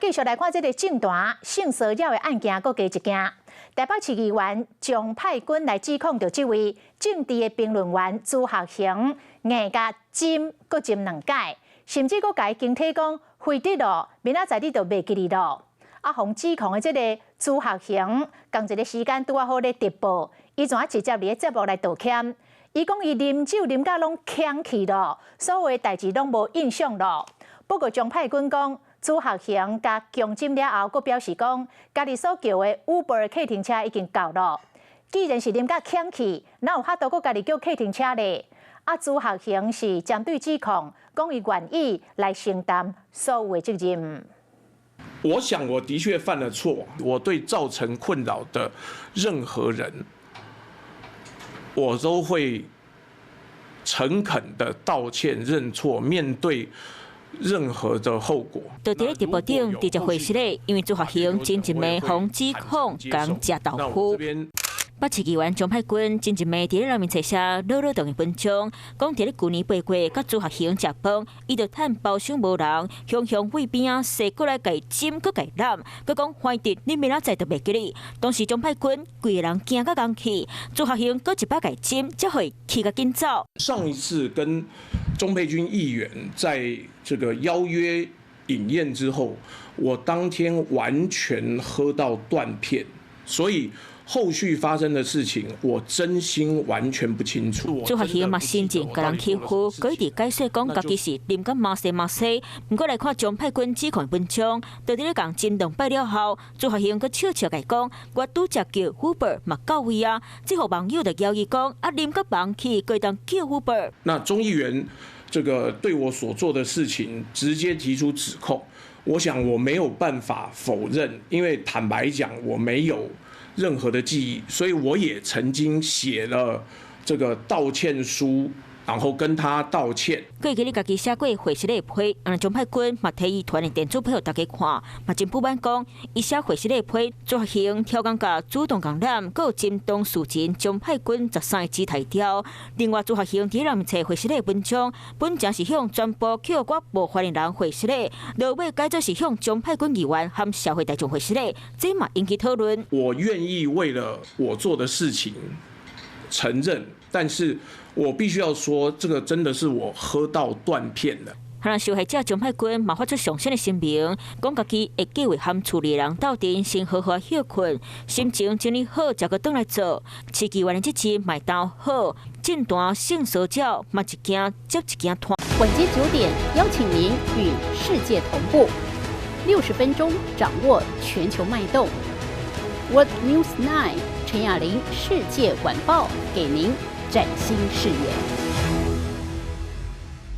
繼續來看這个政壇性騷擾的案件，閣加一件。台北市議員鍾沛君來指控著這位政治的評論員朱學恆硬共針閣針兩擺，甚至閣共伊驚體講非得咯，明仔載你就袂記得咯。啊，予指控的這个朱學恆，仝一个時間拄仔好咧直播，伊怎直接佇咧節目來道歉？伊講伊啉酒啉甲攏鏘去咯，所有的代誌攏無印象咯。不過鍾沛君講，朱學恆共強針了後，閣表示講，家己所叫的 Uber 計程車已經到咯。既然是啉甲鏘去，哪有法度閣家己叫計程車咧？啊，朱學恆是針對指控，講伊願意來承擔所有的責任。我想我的確犯了錯，我對造成困擾的任何人，我都會誠懇的道歉認錯，面對任何的後果。就佇咧直播頂直接回實咧，因為朱學恆前一暝予指控共食豆腐。北市議員鍾沛君前一暝佇咧人面冊寫落落長的文章，講佇咧舊年8月，佮朱學恆食飯，伊就趁包廂無人，雄雄對邊仔踅過來共伊針閣共伊攬，閣講懷疑你明仔載就袂記得。當時鍾沛君規个人驚甲戇去，朱學恆閣一擺共伊針，才予伊氣甲緊走。上一次跟鍾沛君議員在這個邀約飲宴之後，我當天完全喝到斷片，所以後續發生的事情，我真心完全不清楚。朱學恆嘛先前共人欺負，閣一直解釋講家己是啉甲麻西麻西。毋過來看鍾沛君指控文章，佇咧共針兩擺了後，朱學恆閣笑笑共伊講：我拄才叫 Uber 嘛到位啊。這予網友就枵伊講：啊，啉甲茫去，閣會當叫 Uber。那鍾議員這個對我所做的事情直接提出指控，我想我沒有辦法否認，因為坦白講，我沒有任何的記憶，所以我也曾經寫了這個道歉書，然後跟他道歉。閣會記得家己寫過回實的批，啊，鍾沛君嘛提伊傳的電子批予大家看，嘛真不滿講，伊寫回實的批，朱學恆刁工共主動共攬，閣有針當事人鍾沛君13个指提掉。另外，朱學恆佇人面冊回實的文章，本正是向全部去予我冒犯的人回實的，落尾改做是向鍾沛君議員和社會大眾回實的，這嘛引起討論。我願意為了我做的事情承認，但是我必須要說，這個真的是我喝到斷片了。可能受害者鍾沛君嘛發出上新的聲明，講家己會計劃和厝裡人鬥陣，先好好歇睏，心情整理好，才閣轉來做。市議員的這次嘛當好，政壇性騷擾嘛一件接一件拖。晚間9點，邀請您與世界同步，60分鐘掌握全球脈動。World News 9 陳雅玲世界晚報，給您嶄新視野。